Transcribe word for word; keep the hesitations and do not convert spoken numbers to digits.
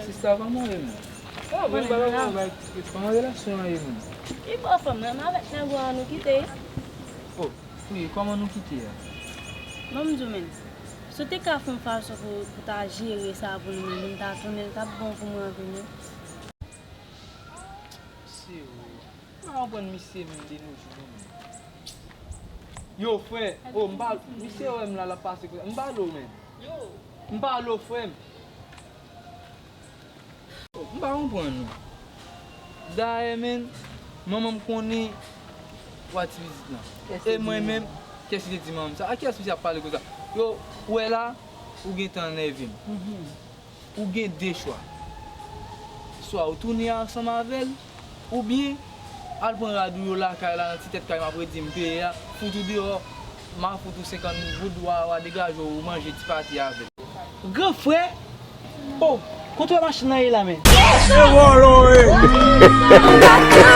Sista, kòman w ye menm? Mwen pa konn bagay, kòman relasyon an ye menm? Li pa fè menm avèk nèg ou an nou kite. Oh, wi, kòman nou kite a? Ban m di w menm. Si w te ka fè yon fason pou, pou ta jere sa pou nou menm, pou n ta tounen, l t ap bon pou mwen anpil wi. Se vre. M pa konprann misye menm de nos jours menm. Yo, frè, oh, m pa, misye wè m la, l ap pase konsa. M pale w menm. M pale w, frè m. Oh, m pa konprann non. Dayè, menm, manman m konnen w a ti pitit lan. E mwen menm, kiyès ki te di manman m sa? A kiyès misye ap pale konsa? Yo, ou wè la, ou gentan nève m. Ou gen de chwa. Swa ou tounen ansanm avè l, oubyen al pran rad ou yo lakay la, nan ti tèt kay m ap redi m peye a, fout ou deyò, m a fout ou senkant goud, w a, w a degaje w, ou manje ti pati avè l. Gran frè, oh, kote w wè machin nan ye la, men? Se vòlò w ye!